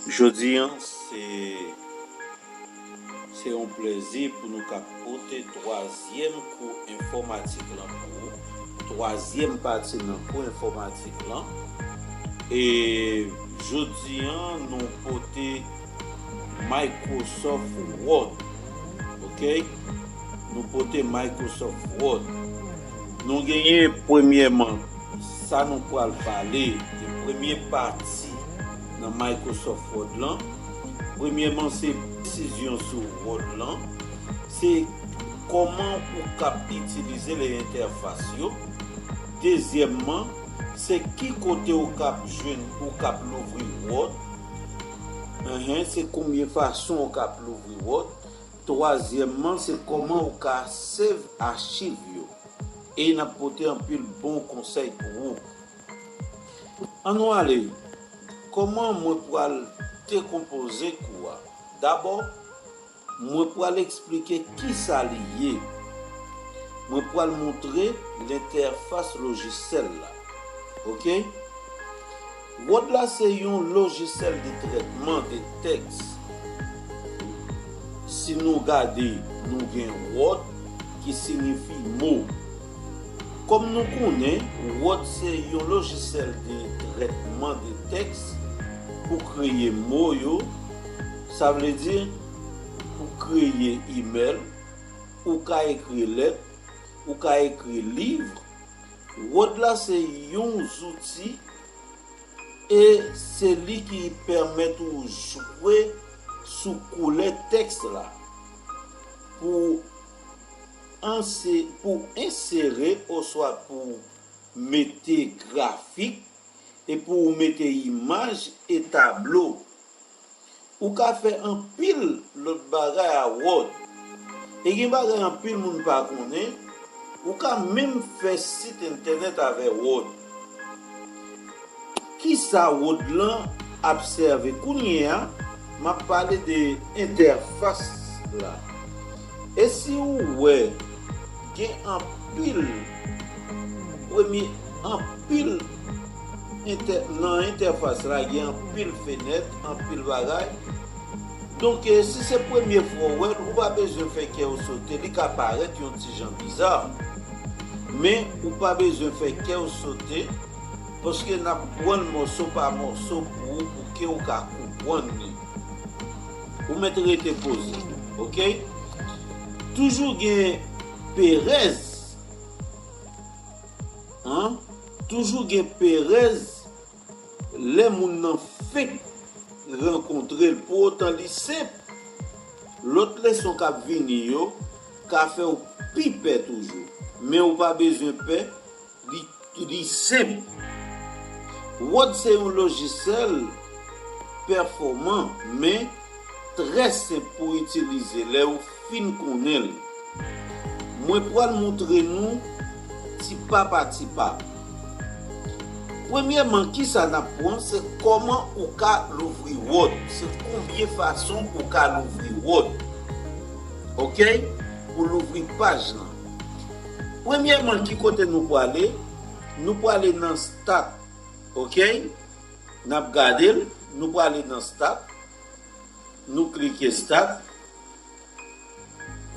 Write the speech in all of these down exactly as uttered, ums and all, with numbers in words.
Jodi an, se, se yon plezi pou nou ka pote twazyèm kou enfòmatik lan pou ou, twazyèm pati nan kou enfòmatik lan. E jodi an, nou pote Microsoft Word. Ok? Nou pote Microsoft Word. Nou genyen premyèman sa nou pral pale de premye pati nan Microsoft Word lan. Premyèman, se presizyon sou Word lan. Se kòman ou kap itilize lè entèfas yo. Dezyèmman, se ki kote ou kap jwenn, ou kap louvri Word. Enhen, se konbyen fason ou kap louvri Word. Twazyèmman, se kòman ou ka save achiv yo. E n ap pote anpil bon konsèy pou ou. Ann nou ale. Kòman mwen pral dekonpoze kou a? Dabò, mwen pral eksplike kisa li ye. Mwen pral montre lentèfas lojisyèl la. Ok? Word la se yon lojisyèl de trètman de tèks. Si nou gade, nou gen Word ki siyifi mo. Kòm nou konnen, Word se yon lojisyèl de trètman de tèks pou kreye mo yo, sa vle di pou kreye imèl, ou ka ekri lèt, ou ka ekri liv. Word la se yon zouti e se li ki pèmèt ou jwe sou koulè tèks la pou anse-, pou ensere oswa pou mete grafik e pou ou mete imaj e tablo. Ou ka fè anpil lòt bagay a Word. E gen bagay anpil moun pa konnen, ou ka menm fè sit entènèt avè Word. Kisa Word lan ap sèvi? Kounye a, m ap pale de entèfas la. E si ou wè, gen anpil, premye, anpil entè-, nan entèfas la, gen anpil fenèt, anpil bagay. Donk, eh, si se premye fwa w wè l, ou pa bezwen fè kè w sote, li ka parèt yon ti jan biza. Men, ou pa bezwen fè kè w sote, paske n ap pran l mòso pa mòso pou ou, pou ke w ka konprann li. Ou mèt rete poze, ok? Toujou gen perèz, an? Toujou gen perèz lè moun nan fenk rankontre l. Pou otan li senp, lòt leson k ap vini yo ka fè w pi pè toujou. Men ou pa bezwen pè, li, li senp. Word se yon lojisyèl pèfòman, men trè senp pou itilize lè ou fin konnen l. Mwen pral montre nou ti pa pa ti pa. Premyèman, kisa n ap pran, se kòman ou ka louvri Word. Se konbyen fason ou ka louvri Word. Ok? Pou louvri paj lan. Premyèman, ki kote nou prale? Nou prale nan Start. Ok? N ap gade l. Nou prale nan Start. Nou klike Start.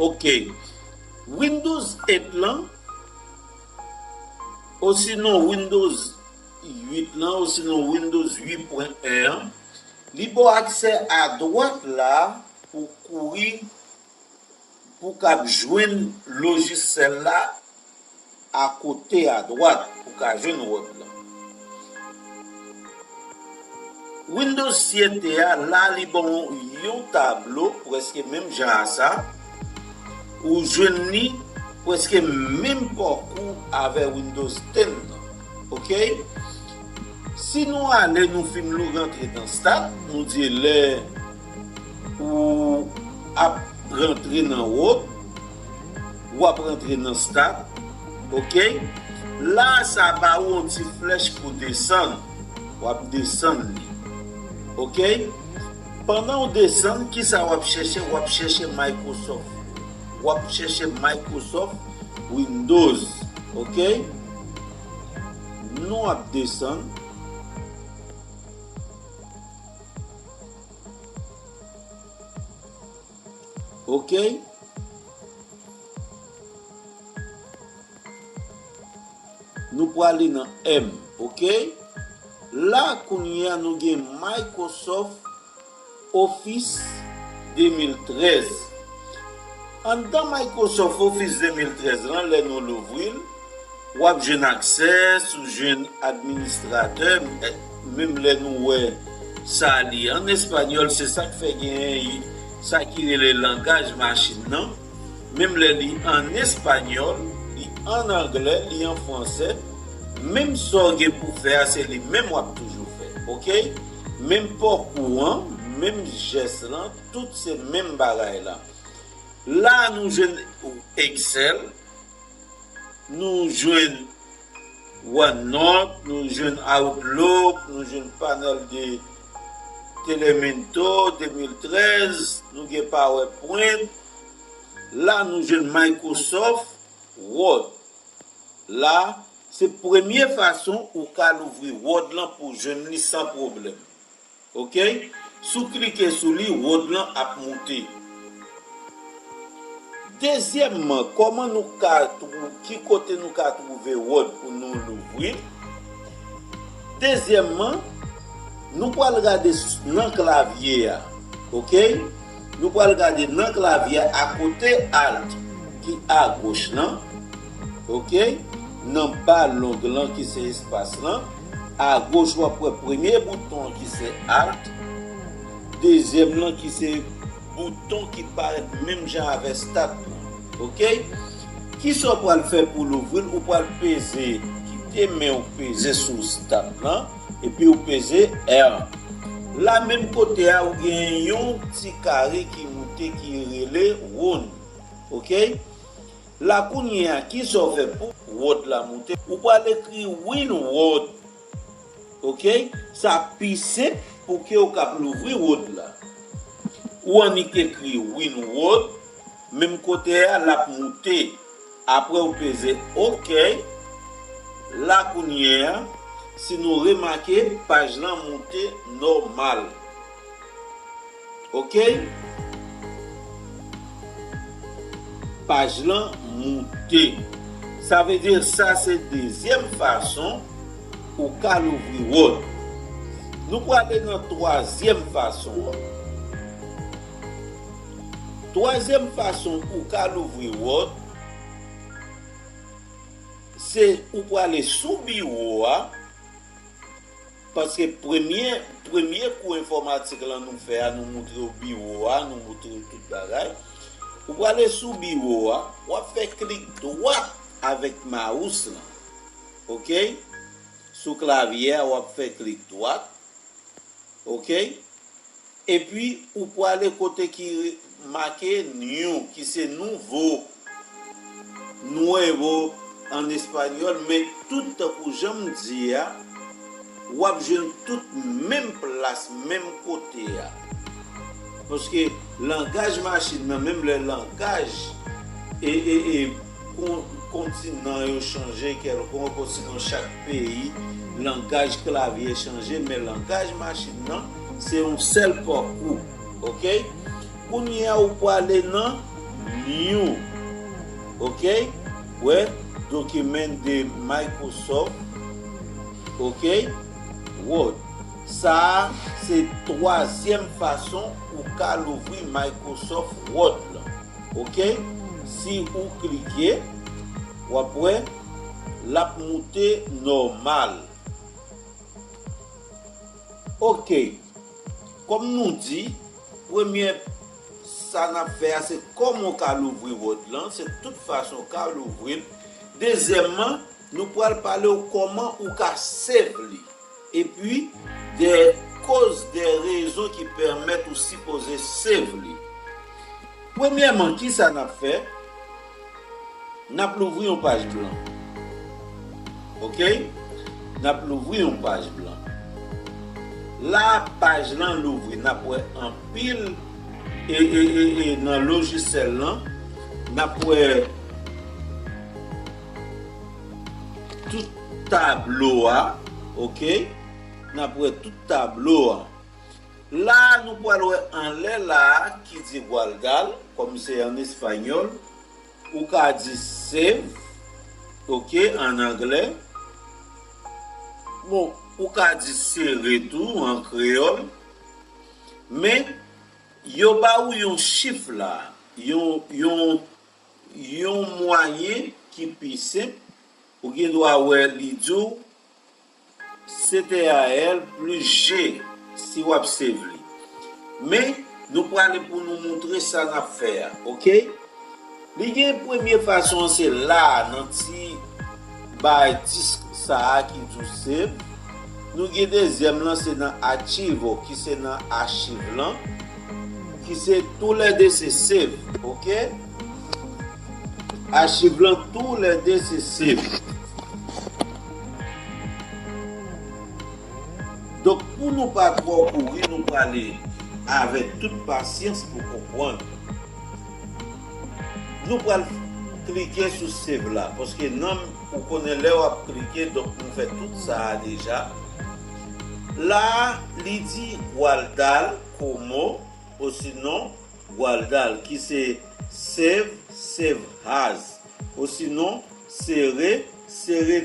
Ok. Windows eight lan, osinon Windows uit lan, osinon Windows uit pwen en an, li ba w aksè adwat la pou kouri, pou kab jwenn lojisyèl la akote adwat pou ka jwenn Word lan. Windows sèt a, la li ban w yon tablo prèske menm jan a sa. Ou jwenn li prèske menm pakou avè Windows ten nan. Ok? Si nou ale, nou fin rantre nan Start, nou di lè ou ap rantre nan Word, w ap rantre nan Start, ok? La, sa ba ou yon ti flèch pou desann. W ap desann li. Ok? Pandan w desann, kisa w ap chèche? W ap chèche Microsoft. W ap chèche Microsoft Windows. Ok? Nou ap desann. Ok? Nou prale nan M, ok? La, kounye a, nou gen Microsoft Office de mil trèz. Anndan Microsoft Office de mil trèz lan, lè nou louvri l, w ap jwenn aksè, si w jwenn administratè, menm lè nou wè sa li an espanyòl, se sa k fè genyen sa ki rele langaj machin nan. Menm lè li an espanyòl, li an anglè, li an fransè, menm sa w gen pou fè a, se li menm w ap toujou fè, ok? Menm pakou an, menm jès lan, tout se menm bagay la. La, nou jwenn Excel, nou jwenn OneNote, nou jwenn Outlook, nou jwenn panèl de Telementor de mil trèz, nou gen PowerPoint. La, nou jwenn Microsoft Word. La, se premye fason ou ka louvri Word lan pou jwenn li san pwoblèm. Ok? Si w klike sou li, Word lan ap moute. Dezyèmman, kòman nou ka twou-, ki kote nou ka twouve Word pou nou louvri l? Dezyèmman, nou pral gade s-, nan klavye a. Ok? Nou pral gade nan klavye a, akote Alt ki agoch lan. Ok? Nan ba long lan ki se espas lan. Agoch, w ap wè premye bouton an ki se Alt. Dezyèm lan ki se bouton ki parèt menm jan avè Start lan. Ok? Kisa w pral fè pou louvri l? Ou pral peze, kite men w peze sou Start lan, epi w peze R. La menm kote a, ou gen yon ti kare ki moute ki rele wonn. Ok? La kounye a, kisa w fè pou Word la moute? Ou pral ekri Win Word. Ok? Sa pi senp pou ke w kab louvri Word la. Ou annik ekri Win Word, menm kote a, l ap moute. Apre ou peze Ok. La kounye a, si nou remake, paj lan moute nòmal. Ok? Paj lan moute. Sa vle di sa se dezyèm fason ou ka louvri Word. Nou prale nan twazyèm fason an. Twazyèm fason ou ka louvri Word, se ou prale sou biwo a, paske premye, premye kou enfòmatik lan nou fè a, nou moutre w biwo a, nou moutre w tout bagay. Ou prale sou biwo a, w ap fè klik dwat avèk mouse lan. Ok? Sou klavye a, w ap fè klik dwat. Ok? Epi, ou prale kote ki make new, ki se nouvo. Nuevo an espanyòl, men tout tankou jan m di a, w ap jwenn tout menm plas, menm kote a. Paske langaj machin nan, menm lè langaj e, e, e, kon-, kontinan yo chanje kèlkonk, osinon chak peyi, langaj klavye chanje, men langaj machin nan, se yon sèl pakou, ok? Kounye a, ou prale nan new, ok? Wè, document de Microsoft, ok? Word. Sa a, se twazyèm fason ou ka louvri Microsoft Word lan. Ok? Si ou klike, w ap wè, l ap moute nòmal. Ok. Kòm nou di, premye sa n ap fè a, se kòman w ka louvri Word lan, se tout fason w ka louvri l. Dezyèmman, nou pral pale w kòman ou ka save li. Epi, de koz, de rezon ki pèmèt ou sipoze save li. Premyèman, kisa n ap fè? N ap louvri yon paj blan. Ok? N ap louvri yon paj blan. La, paj lan louvri. N ap wè anpil e, e, e, e nan lojisèl lan. N ap wè tout tablo a. Ok? N ap wè tout tablo a. La a, nou pral wè anlè la a ki di guardar, kòm se an espanyòl, ou ka di save, oke, an anglè. Bon, ou ka di sere tou an kreyòl. Men, yo ba ou yon chif la, yon, yon, yon mwayen ki pi senp, ou gen dwa wè li di w C T R L plis G si w ap save li. Men, nou prale pou nou montre sa n ap fè a, oke? Li gen premye fason an, se la a, nan ti bay disk sa a ki di w save. Nou gen dezyèm lan, se nan archivo, ki se nan achiv lan, ki se toulède se save, oke? Achiv lan toulède se save. Donk, pou nou pa twò kouri, nou prale avèk tout pasyans pou konprann. Nou pral klike sou save la, paske nan, ou konnen lè w ap klike, donk nou fè tout sa a deja. La a, li di guardar como, osinon guardar, ki se save, save as, osinon sere, sere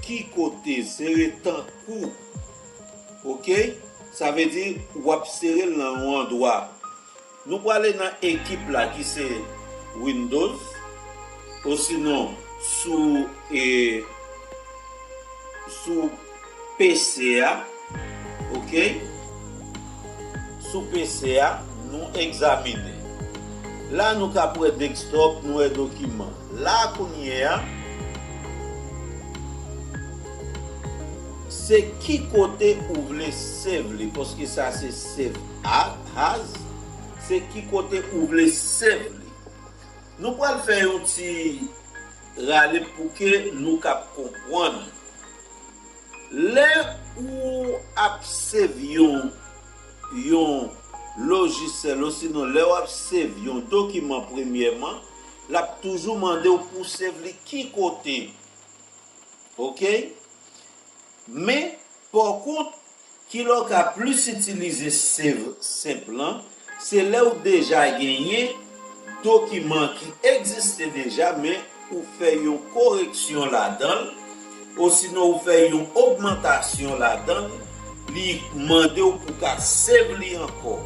ki kote, sere tankou. Oke? Sa vle di w ap sere l nan yon andwa. Nou prale nan ekip la ki se Windows, osinon sou, e, sou P C a, oke? Sou P C a, nou egzamine. La, nou ka wè desktop, nou wè dokiman. La, kounye a, se ki kote ou vle save li, paske sa se save a-, as, se ki kote ou vle save li. Nou pral fè yon ti rale pou ke nou kab konprann. Lè ou ap save yon, yon lojisyèl, osinon lè w ap save yon dokiman premyèman, l ap toujou mande w pou save li ki kote. Oke? Men, pa kont, ki lè w ka plis itilize save senp lan, se lè w deja genyen dokiman ki egziste deja, men ou fè yon koreksyon ladan l, osinon ou fè yon ogmantasyon ladan l, li mande w pou w ka save li ankò.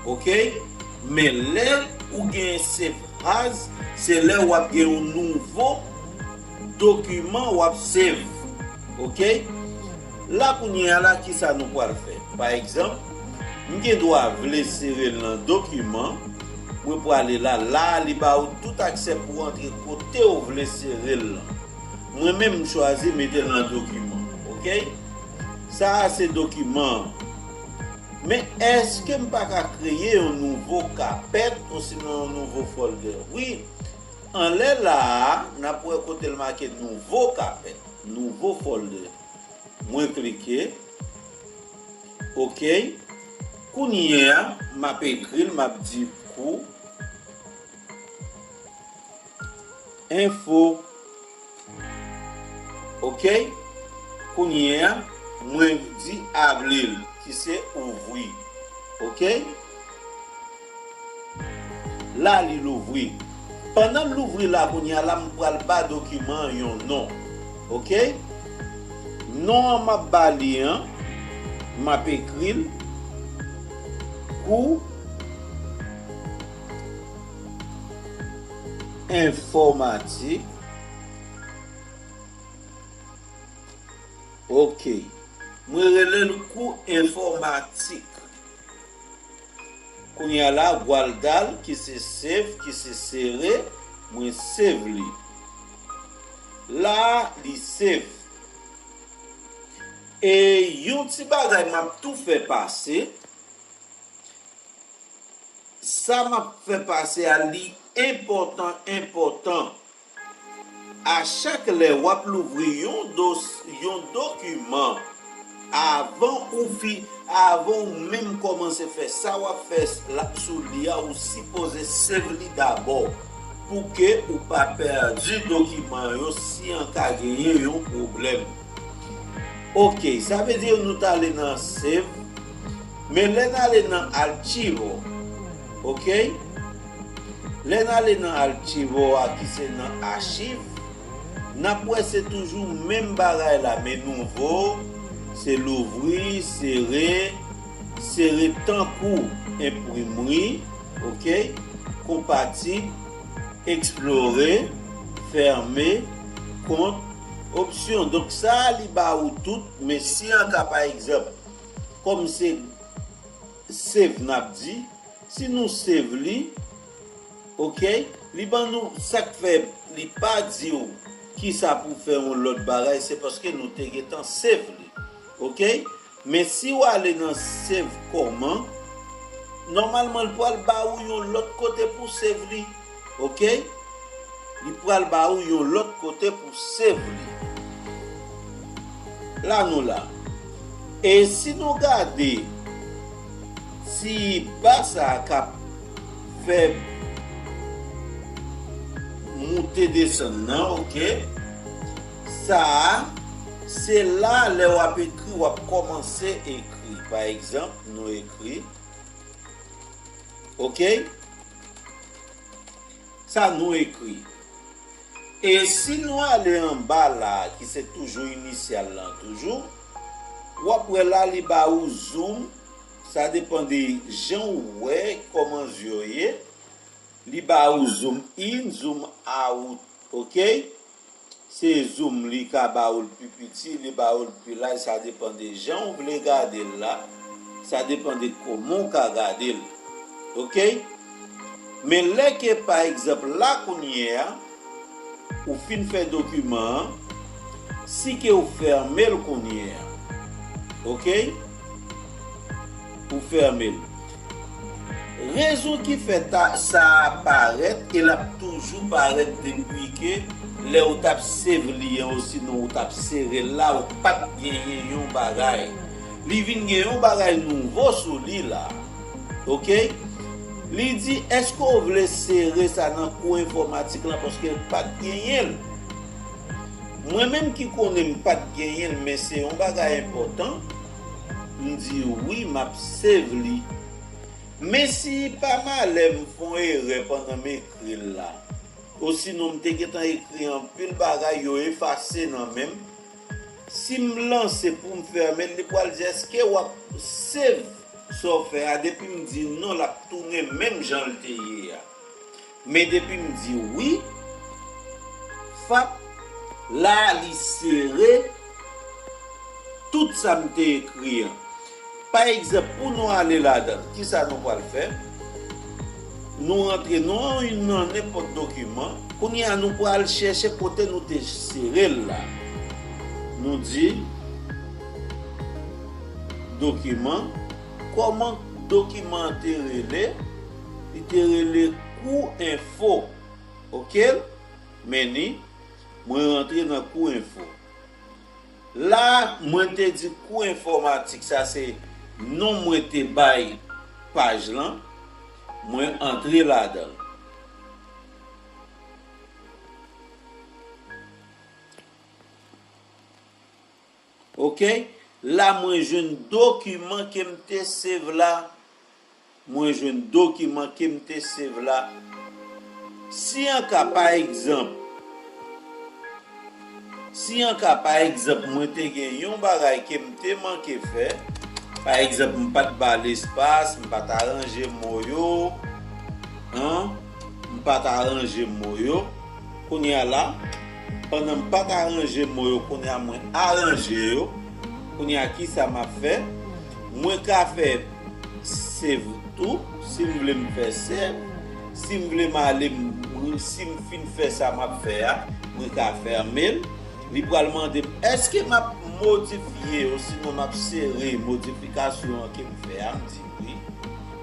Oke? Men lè ou gen save as, se lè w ap gen yon nouvo dokiman w ap save. Oke? La kounye a la, kisa nou pral fè? Pa egzanp, m gen dwa vle sere l nan dokiman, mwen prale la, la a li ba ou tout aksè pou w antre kote w vle sere l lan. Mwen menm, m chwazi mete l nan dokiman. Oke? Sa a se dokiman an. Men èske m pa ka kreye yon nouvo kapèt osinon yon nouvo folder? Wi, anlè la a, n ap wè kote l make nouvo kapèt, nouvo folder. Mwen klike. Oke. Kounye a, m ap ekri l, m ap di kou. Enfo. Oke? Kounye a, mwen di abrir, ki se ouvri. Oke? La, li louvri. Pandan l louvri la, kounye a la, m pral ba dokiman an yon non. Oke? Non an m ap ba li an, m ap ekri l kou enfòmatik. Oke. Mwen rele l kou enfòmatik. Kounye a la, guardar, ki se save, ki se sere, mwen save li. La, li save. E yon ti bagay m ap tou fè pase, sa m ap fè pase a, li enpòtan, enpòtan. A chak lè w ap louvri yon dos-, yon dokiman, avan ou fi-, avan ou menm kòmanse fè sa w ap fè s-, la, sou li a, ou sipoze save li dabò, pou ke ou pa pèdi dokiman yo si an ka genyen yon pwoblèm. Oke, sa vle di nou t ale nan save. Men lè n ale nan achivo, oke? Lè n ale nan achivo a ki se nan achiv, n ap wè se toujou menm bagay la, men nouvo, se louvri, sere, sere tankou enprimri, oke? Konpatib, eksplore, fèmen, kont, opsyon. Donk sa a li ba ou tout, men si an ka pa egzanp, kòm se save n ap di, si nou save li, oke, li ban nou sa k fè li pa di w kisa pou fè yon lòt bagay, se paske nou te gentan save li, oke? Men si w ale nan save kòman, nòmalman li pral ba ou yon lòt kote pou save li, oke? Li pral ba ou yon lòt kote pou save li. La nou la. E si nou gade ti ba sa a k ap fè moute desann nan, oke? Sa a, se la lè w ap ekri, w ap kòmanse ekri. Pa egzanp, nou ekri. Oke? Sa nou ekri. E si nou ale anba la, ki se toujou inisyal lan toujou, w ap wè la li ba ou zoom, sa depann de jan ou wè kòman zye w ye, li ba ou zoom in, zoom out, oke? Se zoom li ka ba ou l pi piti, li ba ou l pi laj, sa depann de jan ou vle gade l la, sa depann de kòman ou ka gade l. Oke? Men lè ke pa egzanp la kounye a, ou fin fè dokiman an, si ke ou fèmen l kounye a. Oke? Ou fèmen l. Rezon ki fè ta, sa a parèt, e l ap toujou parèt depi ke lè ou t ap save li an, osinon ou t ap sere l la, ou pa t genyen yon bagay. Li vin gen yon bagay nouvo sou li la. Oke? Li di, èske w vle sere sa nan kou enfòmatik lan? Paske l pa t genyen l. Mwen menm ki konnen m pa t genyen l, men se yon bagay enpòtan, m di wi, m ap save li. Men si pa malè m fè yon erè pandan m ekri l la, osinon m te gentan ekri anpil bagay, yo efase nan men m, si m lanse pou m fèmen l, li pral di, èske w ap save sa w fè a? Depi m di non, l ap tounen menm jan l te ye a. Men depi m di wi, fap, la a li sere tout sa m te ekri an. Pa egzanp, pou nou ale ladan l, kisa nou pral fè? Nou rantre non nan nenpòt dokiman. Kounye a, nou pral chèche kote nou te sere l la. Nou di, dokiman. Kòman dokiman an te rele? Li te rele kou enfo. Oke? Men ni, mwen rantre nan kou enfo. La, mwen te di kou enfòmatik, sa se non mwen te bay paj lan. Mwen antre ladan l. Oke? La, mwen jwenn dokiman ke m te save la. Mwen jwenn dokiman ke m te save la. Si an ka, pa egzanp, si an ka, pa egzanp, mwen te gen yon bagay ke m te manke fè, pa egzanp, m pa t ba l espas, m pa t aranje mo yo, an, m pa t aranje mo yo. Kounye a la, pandan m pa t aranje mo yo, kounye a mwen aranje yo. Kounye a, kisa m ap fè? Mwen ka fè save tou, si m vle m fè save. Si m vle m ale, m, si m fin fè sa m ap fè a, mwen ka fèmen l. Li pral mande m, èske m ap modifye, osinon m ap sere modifikasyon an ke m fè a? M di wi,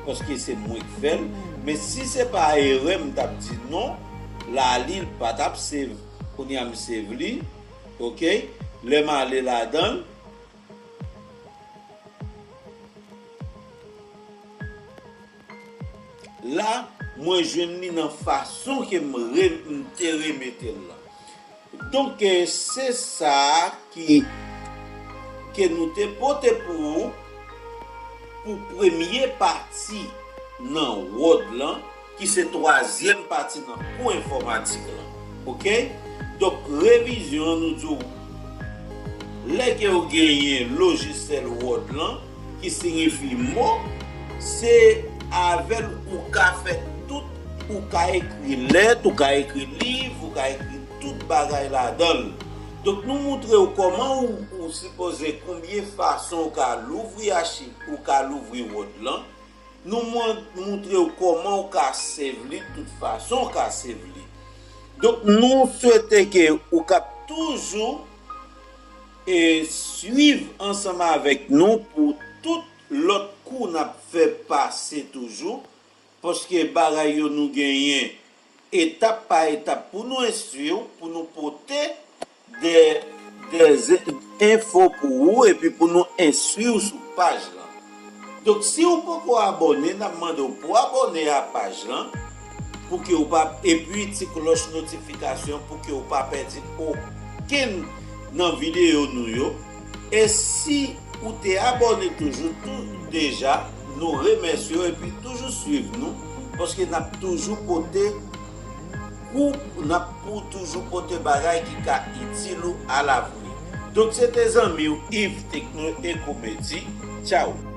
paske se mwen k fè l. Men si se pa erè, m t ap di non, la li pa t ap save. Kounye a m save li, oke? Lè m ale ladan l, la, mwen jwenn li nan fason ke m re-, m te remete l la. Donk, eh, se sa ki, ke nou te pote pou ou. pou premye pati nan Word lan, ki se twazyèm pati nan kou enfòmatik lan. Oke? Donk, revizyon an, nou di w, lè ke w genyen lojisyèl Word lan, ki siyifi mo, se avè l ou ka fè tout, ou ka ekri lèt, ou ka ekri liv, ou ka ekri tout bagay ladan l. Donk, nou montre w kòman ou, ou sipoze, konbyen fason ou ka louvri achiv, ou ka louvri Word lan. Nou mwen- montre w kòman ou ka save li, tout fason ou ka save li. Donk, nou swete ke ou ka toujou e swiv ansanm avèk nou pou tout lòt kou n ap fè pase toujou, paske bagay yo nou genyen etap pa etap pou nou enstwi w, pou nou pote de, de ze- enfo pou ou, epi pou nou enstwi w sou paj lan. Donk, si ou poko abòne, n ap mande w pou abòne a paj lan, pou ke ou pa, epi ti klòch notifikasyon pou ke ou pa pèdi okenn nan videyo nou yo. E si ou te abòne toujou, tou deja, nou remèsye w epi toujou swiv nou, paske n ap toujou pote kou, n ap pou toujou pote bagay ki ka itil ou alavni. Donk, se te zanmi w Yves Techno e Komedi. Tchaw!